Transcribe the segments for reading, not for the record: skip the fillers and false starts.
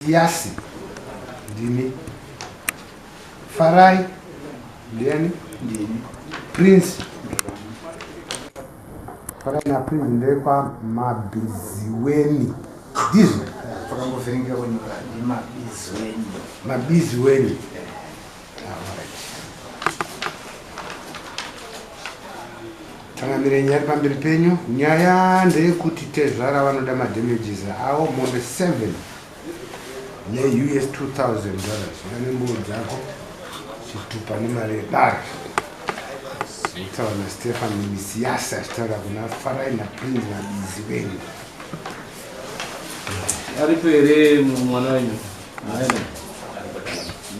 Misiyasi ndini. Farai ndiani? Ndini. Prince. Farai na Prince ndekwa Mabiziweni. Ndizvo? Pakangovhiringira kunyora ndi Mabizweni. Mabiziweni. Changamire, nyaya iri pamberi penyu, nyaya ndeyekuti tezvara vanoda madamages avo, mombe 7 neUS $2000. Ane mbuo dzako, chitupa nemari yedare. Kutaura naStefan Misiasi achitaura kuna Farai naPrince Mabiziweni. Aripo here mwana wenyu? Haina.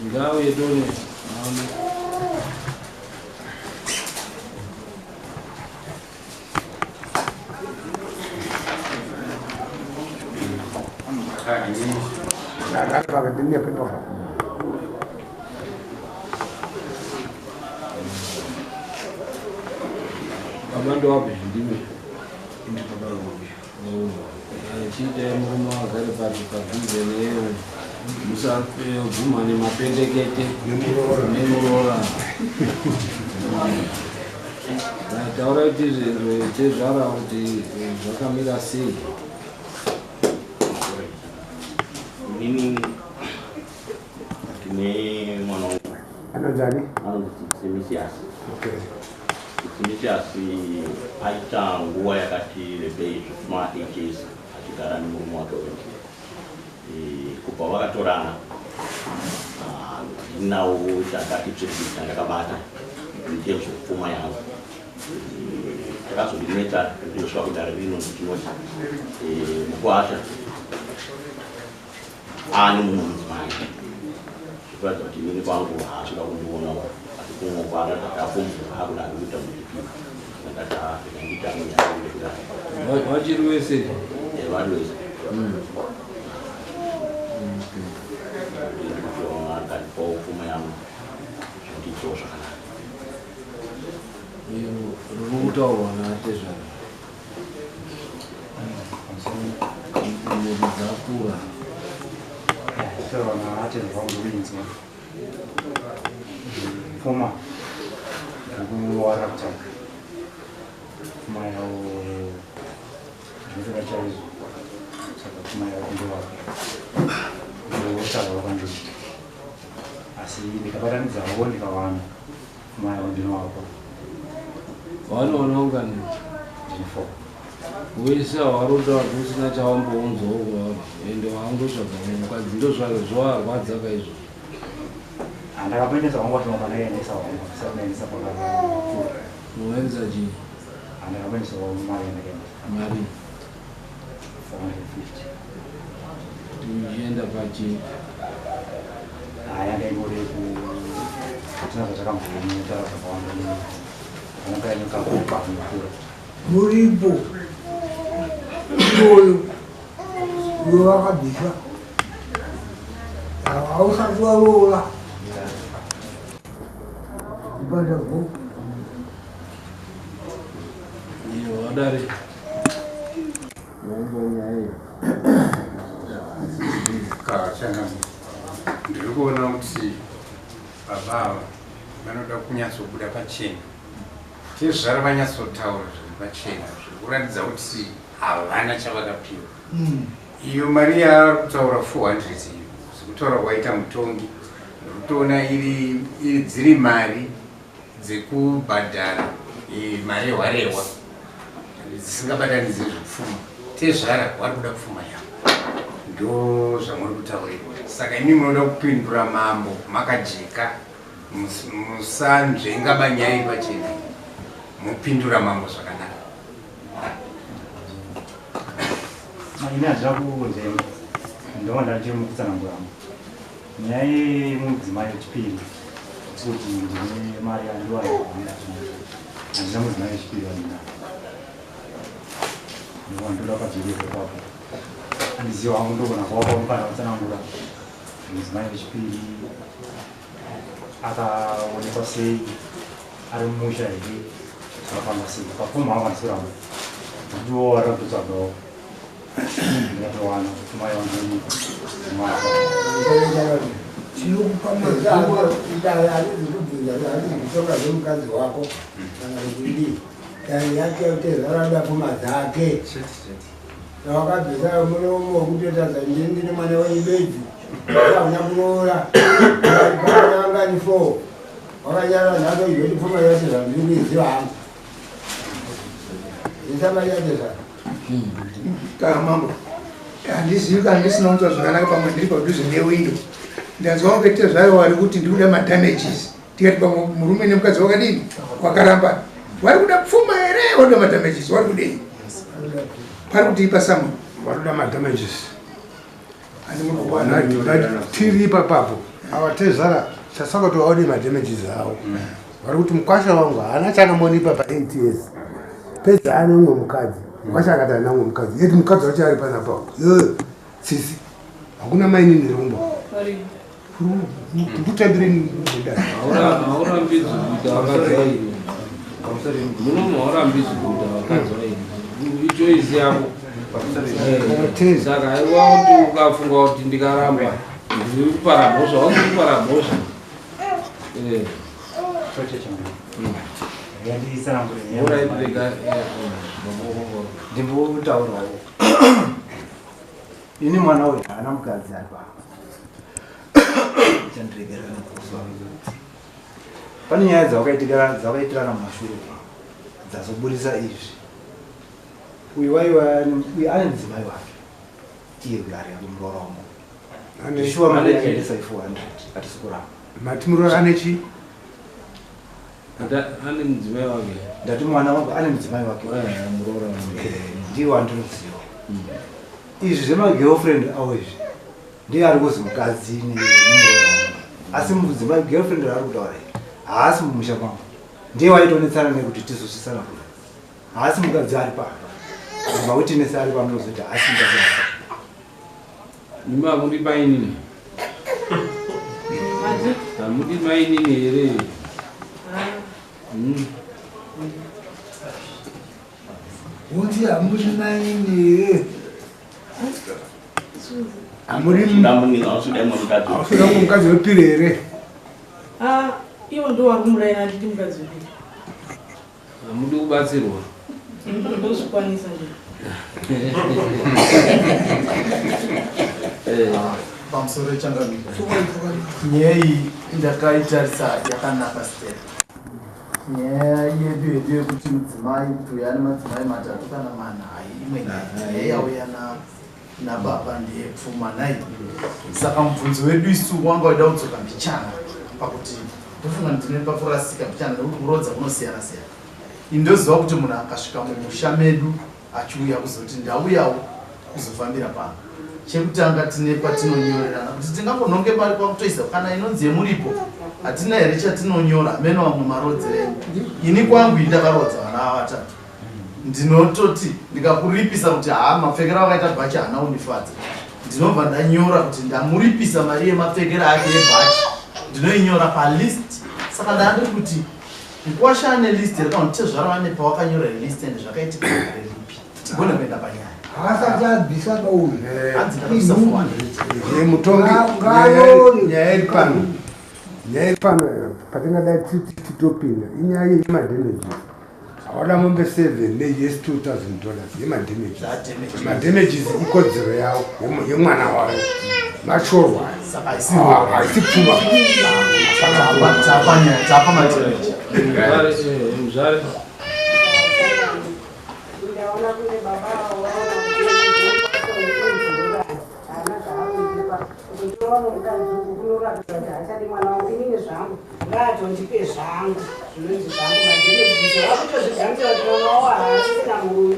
Ngauye tone. Aone. Baba ndowapi ndimi? Chiita murume wagare padhuze newe, musaguma nemapendekete nemuroora. Taura kuti tezvara kuti zvakamira sei. Inini ndine mwana wangu. Anonzani? Anonzi Tsimisiasi. Okay. Tsimisiasi aita nguva yakati rebei, zvekuma 8 years achigara nemurume wake uyu. Kubva vakatorana, ndinawo chakati tsviri chandakabata in terms of pfuma yangu. Takazondinetsa ndosvika kudare rino ndichinoti mukwasha aane mumwe mudzimai, zvikuratidza kuti inini kwangu haasvika kundionawo, asi kumwe kwaanoita ndapfumbuka akuda kuita muchipiri. Ndakati ndingandiita munyaya yekudai. Vachiri wese? Vari wese. Akatipawo pfuma yangu, zvindiitawo zvakanaka. Riri kutaurwa natezvara, mhuri dzakura. Taurwa naatezvara vangu ndokuinzwa. Pfuma ndikuwara kutanga. Pfuma yavo ndinotora chaizvo. Saka pfuma yavo ndowapa. Ndotsvaga vakanditi. Asi ndikabatanidzawo ndikawana pfuma yavo ndinovapa. Vanoona ungani? Ndine 4. Wese waruda kuti usina chawambounzawo kwavari, ende waangotsvaga mukadzi, ndozvawarwadza kaizvo. Handakapoendesa wangu wacho pandakaendesa wangu, asati ndaendesa pakapfuura. Unoendesa chii? Handakapoendesa wangu mari yandakaendesa. Mari? 450. Uchienda pachii? Haya, ndaingori ku hatina zvatakambotaura zvakawanda, anakaenekakupa mukura. Muripo iwoyo iwe wakabvisa, hausati waroora ibadago. Iyo wadare mambo nyaya iyo. Kachanga, ndiri kuona kuti baba ava vanoda kunyatsobuda pachena. Tezvara vanyatsotaura zviri pachena, zviri kuratidza kuti havana chavakapiwa. Iyo mari yaari kutaura 400 iyo, sekutaura kwaita mutongi, ndiri kutoona iri iri dziri mari dzekubhadhara marehwa rehwa dzisingabatanidzi zvepfuma. Tezvara vari kuda pfuma yavo, ndo zvamuri kutaurirwa. Saka imi munoda kupindura mambo makajeka, musanzvenga banyaya iri pachena, mupindura mambo zvakanaka. Ini handina kunzenga, ndova ndachiri mukutsananguramo nyaya yemudzimai wechipiri, kuti ndine mari yandiwana. Handina mudzimai wechipiri wandina, ndova ndoda pajerepo ipapo. Andiziva hangu, ndogona kuwapa mukana kutsanangura mudzimai wechipiri akaonekwa sei, ari mumusha here, zvakafamba sei. Papfuma hangu handisi kuramba, ndiwo vari kutotsvagawo, ndikatowana pfuma yangu. Tinokupa mazano dare harizi kubvunza harizi kutonga zvemukadzi wako kana kuti dare yake tezvara ada pfuma dzake. Wakabvisa muromo wekutotadza ndini ndine mwana wenyu bedzi hauna kuroora vangani 4 wakanyara nhako izvoti pfuma yose zvandiri kuiziva hangu isamaiyatezvara. Kana mambo handizivi kana ndisina kunzwa zvakanaka pamwe ndiri padhuze newindo ndanzwa kunge tezvaro wari kuti ndiri kuda madamages tikati pamwe murume nemukadzi wakadini wakarambana wari kuda pfuma here wakuda madamages wari kudei pari kuti ipa samwe wakuda madamages tiri ipapapo ava tezvara chasaka kuti vaone madamages avo vari kuti mukwasha wangu haana chakambonipa pa 8 years pedza ane umwe mukadzi mukwasha akati haana umwe mukadzi yeti mukadzi wacho ari panapa sisi hakuna mainini rumbo ndikutambireni haurambidzwi kuita vakadzi vairi munomu haurambidzwi kuita vakadzi vairi ichoizi yako saka haiwa kuti ukafunga kuti ndikaramba ndiri kupara mhosva wauri kupara mhosva. Ndimbotaurawo ini mwana uyu haana mukadzi ari pano chandiregerera nekuzuva pane nyaya dzakaitirana mumashure dzazoburisa izvi uyu waiva uyu ane mudzimai wake iye uyu ari muroora wangu shuwa mari yakaendesa i400 hatisi kuramba mati muroora ane chii ane mudzimai wake ndati mwana wangu ane mudzimai wake muroora wangu ndiye wandinoziva izvi zvemagirlfriend avo izvi ndiye ari kuzi mukadzi nemuroora wangu asi mudzimai girlfriend raari kutaura iri haasi mumusha kwangu ndiye waitonetsana nekuti tizosvisana kuno haasi mukadzi ari pano mawitness ari pano nozoti haasi mukadzi ari pano imi hamudi mainini hamudi mainini here Kuti hamudi mainini here hausuda mukadzi wepiri here ivo ndo vari kumuraira handidi mukadzi wepiri hamudi kubatsirwa ndozvikwanisa nje pamusoro echangamiro nyaya iyi ndakaitarisa yakanaka step nyaya yedu yedu yekuti mudzimai kuti uyo ane madzimai matatu kana mana hai imwe nyaya yauya nababa ndeyepfuma nai saka mubvunzo wedu isu wanga waida kudzoka mbichana pakuti ndofunga ndine pakurasika mbichana nekuti kurodza kunosiyana siyana indoziva kuti munhu akasvika mumusha medu achiuya kuzoti ndauyawo kuzofambira pano chekutanga tine patinonyorerana kuti tingangonhonge mari kwakutoisa kana inonzi yemuripo hatina here chatinonyora meno vamwe marodzero enyu ini kwangu indakarodza vana ava vatatu ndinototi ndikakuripisa kuti haa mapfekero akaita bhachi haana kundifadza ndinobva ndanyora kuti ndamuripisa mari yemapfekero ake ebhachi ndinoinyora palist saka ndaandiri kuti mukwasha ane list here kana kuti tezvara vane pawakanyora list ende zvakaitika ripi tigone kuenda panyaya haasati abvisa kauyu hanzi ndakabvisa 400 mutongi nyaya iri pano nyaya iri pano patingadai titopinda inyaya yemadamages hawada mombe 7 neus $2000 yemadamages madamages ikodzero yavo yemwana wavo mashorwa saka haisi pfuma tapa madamage muzvare Ndaona kune baba waona haana zvaakuipa kutora mukadzi uku kunoratidza kuti haachadi mwana wangu inini zvangu ngaatondipe zvangu zvinonzi zvangu madamages wakutozvigamuchira kuti mwana wavo haasisina murume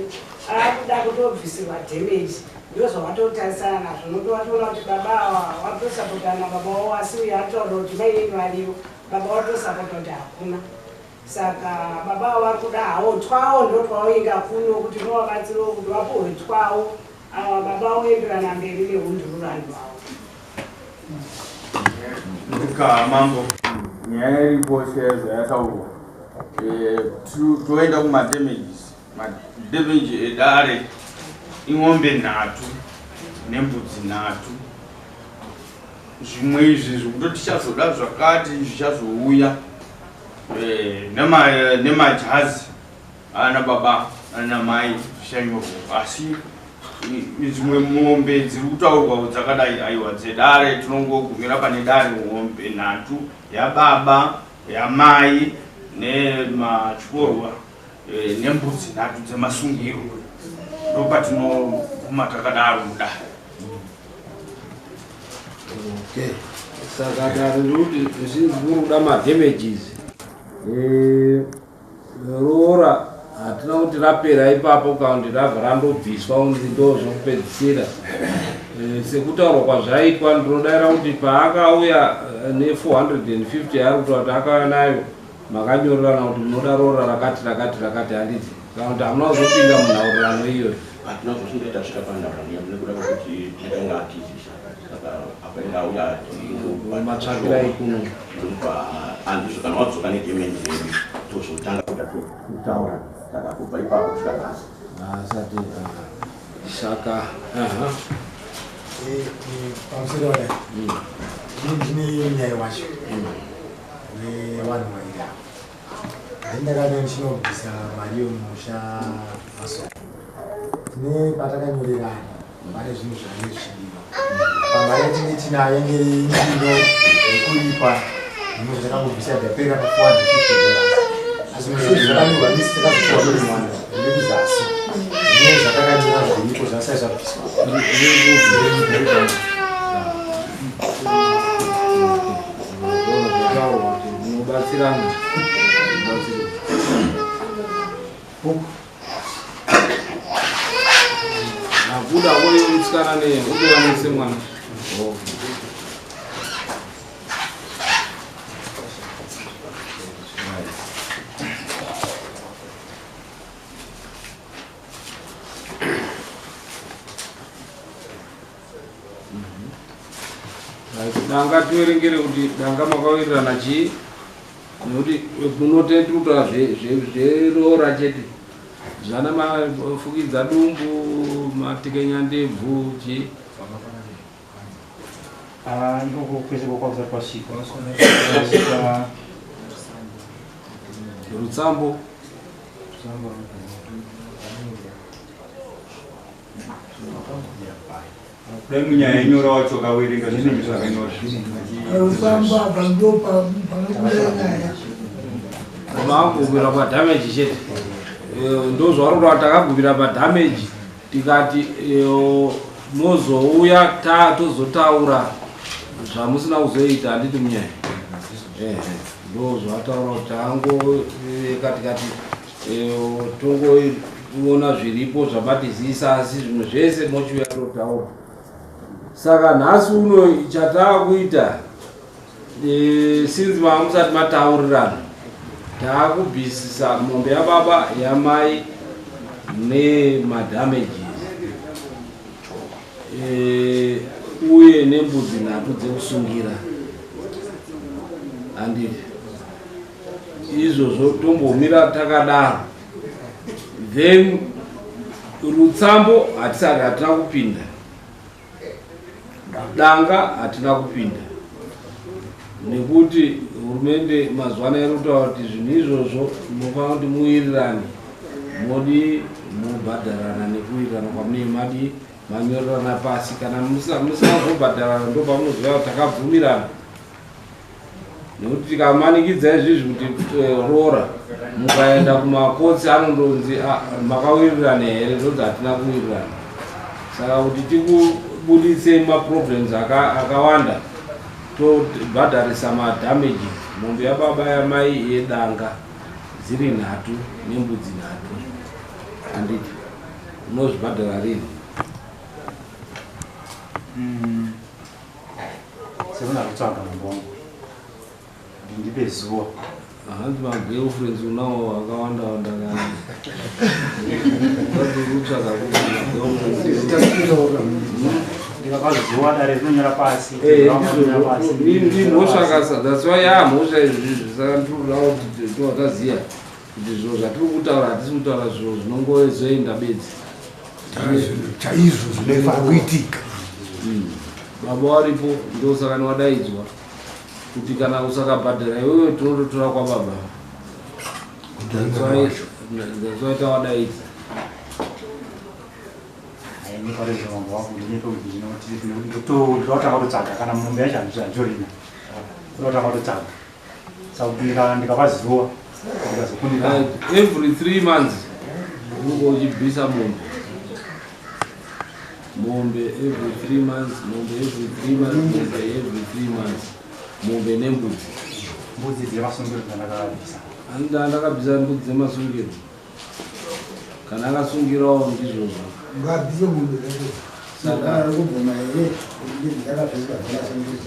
akuda kutobvisirwa damage ndo zvawatotarisana nazvo nokuti watoona kuti baba ava watosapotana nababa wavo asi uyo ataura kuti mainini varivo baba watosapota kuti hakuna saka baba ava vari kuda hawo twawo ndo twaoinga kuno kuti novabatsirawo kuti vapuhwe twawo ava baba voenderana mberi neundururani hwavo Ndika mambo nyaya iripo sezvayataurwa toenda kumadamages madamage edare ing'ombe 3 nembudzi 3 Zvimwe izvi zvekutoti tichazoda zvakati zvichazouya nemajazi ana baba ana mai zvichanyorwa, asi dzimwe mombe dziri kutaurwa dzakadai aiwa dzedare tinongogumira pane dare mombe nhatu yababa yamai nematyorwa nembudzi nhatu dzemasungiro ndopatinoguma takadaro mudare. Okay. Saka dare ndikuti zvinzi kuri kuda madamages roora hatina kuti rapera ipapo kana kuti rabva randobviswa unzi ndo zvokupedzisira. Sekutaurwa kwazvaitwa ndinodaira kuti paakauya ne450 yaari kutaura kuti akauya nayo makanyorerana kuti munoda roora rakati rakati rakati handiti kana kuti hamuna kuzopinda munhaurirano iyoyo. Hatina kuzotinge tasvika panhaurirano iyo nekuda kwekuti takanga atizisa saka akaenda auya matsvakirai kuno andizvo kana wadzoka nedemeni redu tozotanga kuda kutaura saka kubva ipapo kusvika nhasi asati saka pamusoro wadai ndine nyaya wacho wevanhu vairi ava ndendakada ndichinobvisa mari yomusha maso tine patakanyorerana pane zvinhu zvange zvichidiwa pamari yatinge tinayo yange iri ndiro yekuripa zvimwe zvatakangobvisa yapera pa $450 asi zvimwe zvakanyorwa nisi takazopiwa nemwana zviri kuzasi zvimwe zvatakanyora zviripo zvasai zvabviswa. Munobatsirana nakuda koyo musikana ne utoyamwise mwana. Danga tiverengere kuti danga makawirirana chii nekuti munoteti kutaura zveroora chete zvana mafukidza dumbu matekenya ndebvu chii Ikoko kwese kwakusati kwasvika kwasvika rutsambo Dai munyaya yenyora wacho akawerenga zvinenge zvakanyora. Rufambo apa ndo panobuda nyaya. Makugumira padamage chete ndo zvauri kuda kuti takagumira padamage tikati mozouya tozotaura zvamusina kuzoita handiti munyaya ndo zvataura kuti tangoeka tikati tongoona zviripo zvamatizisa asi zvimwe zvese mochiuya totaura. Saka nhasi uno chataakuita since mava musati mataurirana taakubvisisa mombe yababa yamai nemadamages uye nembudzi nhatu dzekusungira handiti izvozvo tombomira takadaro. Then rutsambo hatisati hatina kupinda danga hatina kupinda nekuti hurumende mazuva ano iri kutaura kuti zvinhu izvozvo munofanira kuti muwirirane modi mobhadharana nekuwirirana kwamunenge madi manyorerana pasi kana musina kuzobhadharana ndo pamunoziva kuti takabvumirana nekuti tikamanikidza izvizvi kuti roora mukaenda kumakotsi anondonzi makawirirana here ndonzi hatina kuwirirana. Saka kuti tikubuditse maproblems akawanda tobhadharisa madamages mombe yababa yamai yedanga dziri nhatu nembudzi nhatu handiti unozvibhadhara rini? Sekuna kutsvaga mbongo ndipe zuwa hanzi magirlfriends unawo akawanda wanda kana kutsvaga ndikakazuwa dare rinonyora pasi ndimhosva kasa that's why yamhosva izvizvi saka ndinoda kuti totaziya kuti zviro zvatiri kutaura hatisi kutaura zviro zvinongozoenda bedzi chaizvo zvinofanira kuitika. Baba waripo ndosaka niwadaidzwa kuti kana usakabhadhara iwewe tinototora kwababa. That's why tawadaidza. Hainiparezvo mambo wangu ndinyepe kuti ndinotanga kutotsvaga kana mombe yacho handitorina. Ndinotanga kutotsvaga. Saka kuti ndikapa zuva ndikazokundikana. Every 3 months unenge uchibvisa mombe. Mombe every 3 months, mombe every 3 months, mombe every 3 months. Mombe nembudzi. Mbudzi dzemasungiro dzandakabvisa. Anda ndakabvisa mbudzi dzemasungiro. Kana akasungirawo ndizvozvo. Ngabvise mombe dzacho. Saka Ari kubvuma here kuti ndidzo dzakabviswa dzemasungiro?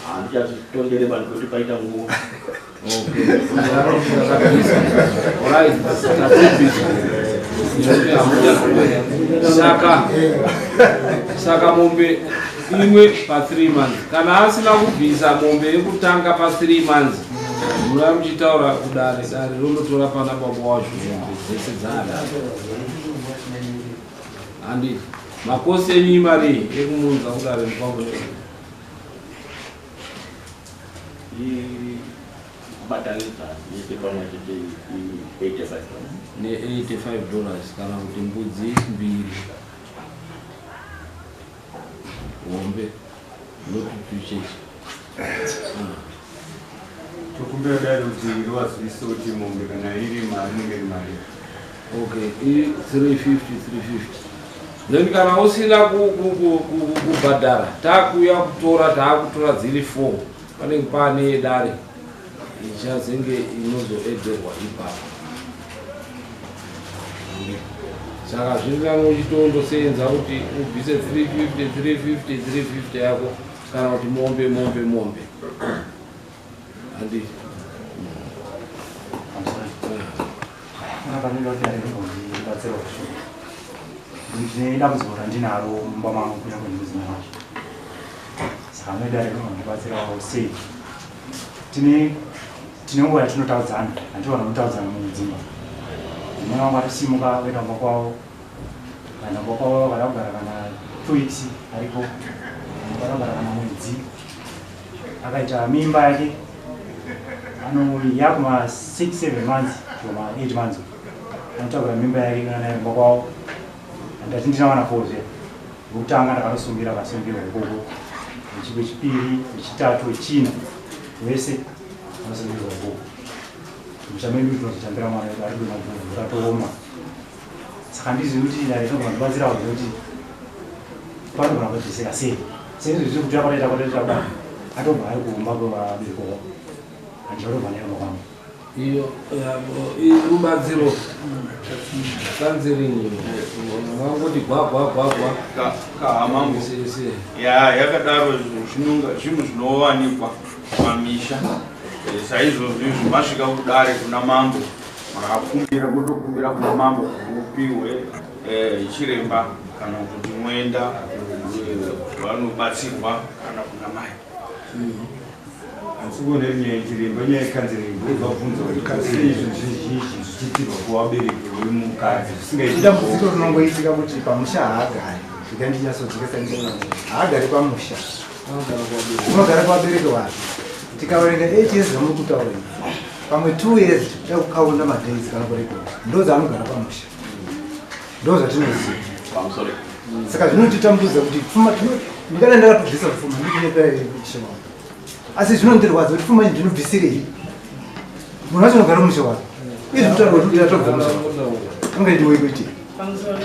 Handichazvitondere vanhu kuti paita nguva. Okay. Alright, tatibvisa. Saka mombe imwe pa 3 months. Kana asina kubvisa mombe yekutanga pa 3 months, munouya muchitaura kudare, dare ronotora pana baba wacho mombe dzese dzaada. Handi makosi enyu imari yekumuunza kudare mukwambo. Kubatanidza yese pamwe chete i-85 Ne $85 kana kuti mbudzi mbiri hombe not tucheche. Tokumbira dare kuti rivazivise kuti mombe kana iri mari inenge iri mari. Okay, i 350 350. Then kana usina kubhadhara takuuya kutora taakutora dziri 4 panenge paane dare ichazenge inozoederwa ipapo. Saka zviri nani uchitondoseenza kuti ubvise 350 350 350 yako kana kuti mombe mombe mombe. Handiti. Kuna panenge kuti dare rinondibatsirawo zvishuwa. Ndine dambudziko randinaro mumba mangu kunyangwe nemudzimai wacho. Saka mune dare rinondibatsirawo sei? Tine nguva yatinotaudzana, handiti vanhu vanotaudzana mudzimba. Mudzimai wangu atosimuka oenda kumba kwavo. Kana kumba kwavo vakada kugara kana 2 weeks ariko, vakada kugara kana mwedzi. Akaita mimba yake yakuma 6 7 months kuma 8 months. Anotakura mimba yake kana naye kumba kwavo. Ndati ndina vana 4 zviya. Wekutanga ndakanosungira akasungirwa ikoko. Wechipiri, wechitatu, wechina wese anosungirwa ikoko. Musha medu tinozotambira mwana wedu ari kuema ratooma. Saka handizivi kuti dare rinogona kundibatsirawo zvekuti panogona kudzoseka sei. Seizvo zviri kuti kwataita kwataita kudai atobva ari kumba kwevabereki kwavo. Handichatobva naye kumba kwangu. Iyo rubatsiro kanziringi vangoti gwa gwa gwa gwa kahamambo ya yakadaro zvinhu zvinowanikwa pamisha. Saizvozvo izvi masvika kudare kuna mambo makakumbira kutokumbira kuna mambo kuti mupiwe chiremba kana kuti muenda vanobatsirwa kana kuna mai. Asi kuona nyaya yechiremba nyaya yekanziringi wozvabvunza kuti sei izvi zvizhinji zvichiitirwa kuvabereki vemukadzi zvisingaiti. Dambudziko rinongoitika kuti pamusha haagari. Zvikandinyatsodzikisa haagari pamusha. Unogara kuvabereki vake. Tikaverenga 8 years zvamuri kutaura izvi. Pamwe 2 years tikuda kukaunda madays kana kurekoda. Ndo dzaanogara pamusha. Ndo zvatinoziva. Pamusoro. Saka zvinotitambudza kuti pfuma ndingadai ndakatobvisa pfuma ndikunyepera here kuchishe wangu. Asi zvinondirwadza kuti pfuma iyi ndinobvisirei. Munhu wacho unogara mumusha wake. Uye zvekutaura kuti atobva musha wake. Ungaitiwei kuitika? Pamusoro.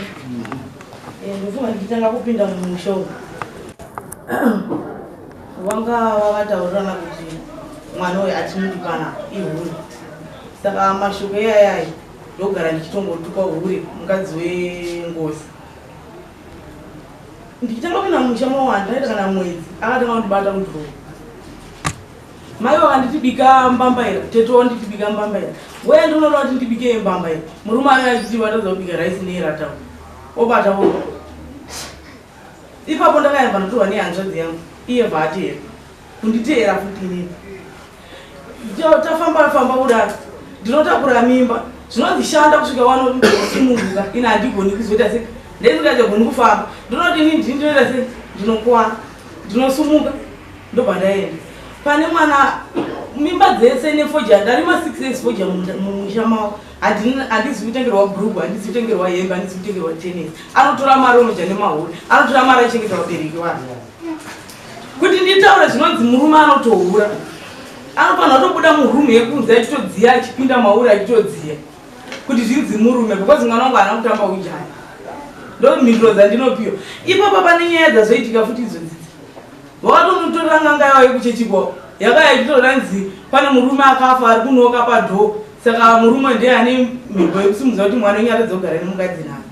Ndofunga ndichitanga kupinda mumusha umu. Vanga vakataurirana kuti mwana uyu atimudi pana ihure. Saka mashoko iyayayi ndogara ndichitongotukwa hure mukadzi wengozi. Ndichitanga kupinda mumusha mawanda ndaita kana mwedzi akatanga kundibata kudhoo. Mai vakanditi bika mbambaira, tete wanditi bika mbambaira. Weya ndinoda kuti ndibike mbambaira. Murume anga achiti vatadza kubika rice nerata. Obata wo. Ipapo ndakayamba ndatorwa nehanzvadzi yangu. Iye bvaatera. Kunditeera futi inini. Tafamba famba kudaro. Ndinotakura mimba. Zvinondishanda kusvika wanosununguka. Ini handigoni kuzoita sei. Ndisingachagoni kufamba. Ndinoti ini ndinoita sei. Ndinokwana. Ndinosumuka ndobva ndaenda pane mwana. Mimba dzese nefoja, ndarima 6 years foja mumusha mavo. Handizi kutengerwa bhurugu, handizi kutengerwa hembe, handizi kutengerwa tenesi. Anotora mari onoja nemahuri, anotora mari aichengeta vabereki vake. Kuti nditaure zvinonzi murume anotohura, anofanira kutobuda murumu yekunze achitodziya, achipinda mauri achitodziya, kuti zvinzi murume, because mwana wangu haana kutamba ujaya. Ndo mhinduro dzandinopiwa ipapo. Pane nyaya dzazoitika futi idzo dzidzi, vakatomutorera n'anga yavo yekuchechi kwavo, yakaya ichitoranzi pane murume akafa ari kunoka padoor, saka murume ndiye ane mhiko yekusimudza kuti mwana wenyu atadza kugara nemukadzi navo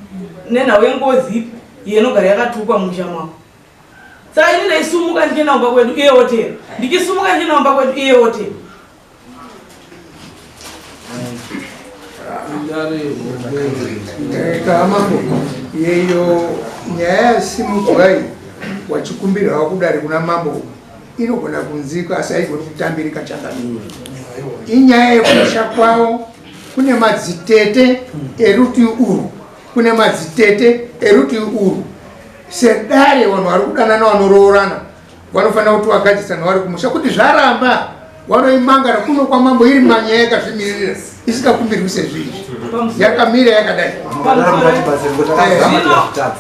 nenhau yengozi ipi iyo inogara yakatukwa mumusha mavo. Saka ini ndaisumuka ndichienda kumba kwedu, iye wotera, ndichisumuka ndichienda kumba kwedu, iye wotera. Kamambo, yeyo nyaya yasimudzwa iyi, wachikumbirwawo kudare kuna mambo, inogona kunzikwa asi haigoni kutambirika. Changamire, inyaya yekumusha kwavo. Kune madzitete eruti urwu, kune madzitete eruti urwu. Sedare, vanhu vari kudanana, vanoroorana, vanofanira kuti vagadzisana vari kumusha. Kuti zvaramba, vanoimangara kuno kwamambo, iri manyaya yakazvimiririra, isingakumbirwi sezvizvi yakamira yakadai.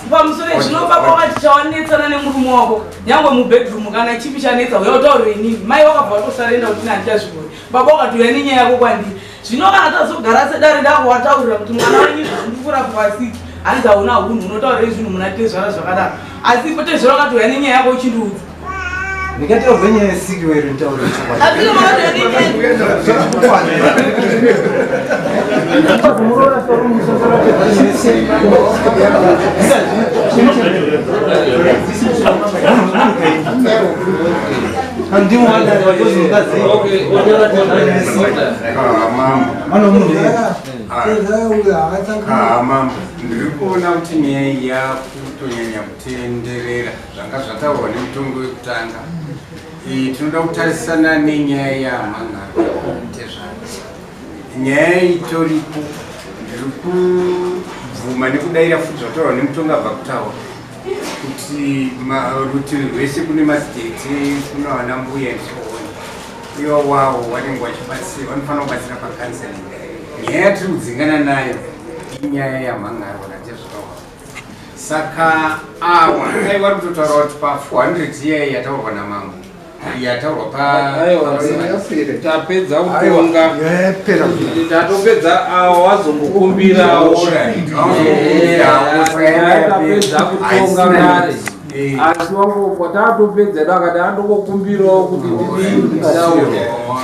Pamusoro zvino, baba wakati chawanetsana nemurume wako, nyangwe mubedroom kana chipi chanetsa, uya utaurire inini. Mai wakabva watosarenda kuti handichazvigoni. Baba wakatouya nenyaya yako kwandiri. Zvino kana tazogara sedare, ndakuwataurira kuti mwana wenyu zviri kurapwa siki, hanzi hauna hunhu, unotaurire zvinhu muna tezvara zvakadaro. Asi ipo tezvara wakatouya nenyaya yako uchindiudza. Ndikataurwa nyaya yesiki wero, nditaure. Asi makatouya nenyaya. Ndimo vachozi mukadzi. Mambo. Munhu. Mambo, ndiri kuona kuti nyaya iyi yakutonyanya kutenderera zvanga zvataurwa nemutongo wekutanga. Tinoda kutarisana nenyaya yamhangarwa tezvaro. Nyaya itoripo, ndiri kubvuma nekudayira futi zvataurwa nemutongo abva kutaura kuti rutivi rwese kune madzitete, kuna vana mbuya and so on. Ivo wavo vanenge vachibatsira, vanofanira kubatsira pacounseling. Nyaya yatiri kudzingana nayo inyaya yamhangarwa natezvaro. Saka awa dai vari kutotaura kuti pa400 iyai yataurwa namambo, yataurwa pa Aiwa, tapedza kutonga, tatopedza. Awa wazombokumbirawo, tapedza kutonga kare, asi watatopedza do akati andokokumbirawo kuti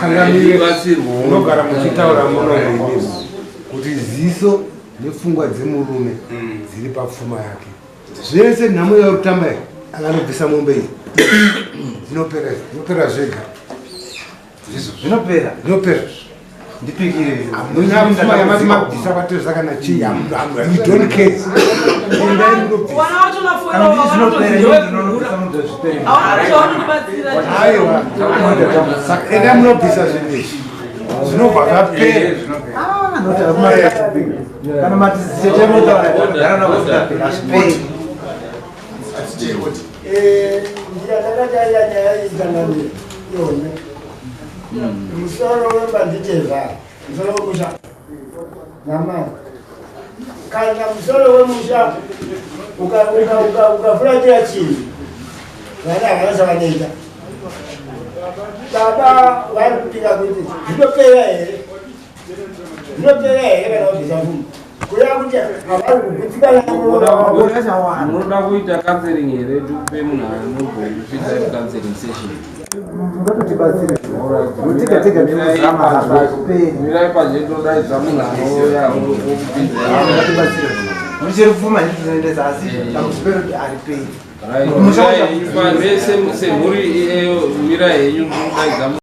ndidii. Munogara muchitaura muno kuti ziso nepfungwa dzemurume dziri papfuma yake zvese. Nhamo yakutamba iyi, akanobvisa mombe iyi, dzinopera, dzinopera zvega. Zvinopera. Zvinopera. Ndipikire. Hamuna pfuma yamati mabvisa kwatezva kana chii, you don't care. Endai munobvisa. Wana wacho nafoira vanotozindewekugura, hawana kuti chavanondibatsira. Aiwa, saka endai munobvisa zvinhu izvi, zvinobva zvapera. Kana matizitete motaura gara navo, hazviperi. Njira ndakataira nyaya iyi, changamire, yone musoro wemba nditezvara, musoro wemusha namai. Kana musoro wemusha ukafuratira chinhu, vana havana chavanoita. Baba vari kupika kuti zvinopera here, zvinopera here kana wabvisa pfuma, kureva kuti havari kugutsikana. Munoda kuita counseling here? Tikupe munhu anombokupinzai counseling session. Ngatotibatsire tega tega nekuzama, hazviperi. Mirai pazhe, todaidza munhu anouya okupinzai. Ngatibatsire mucheri pfuma yedu tinoendesa, asi dambudziko redu hariperi. Vese semhuri, mirai henyu, todaidza.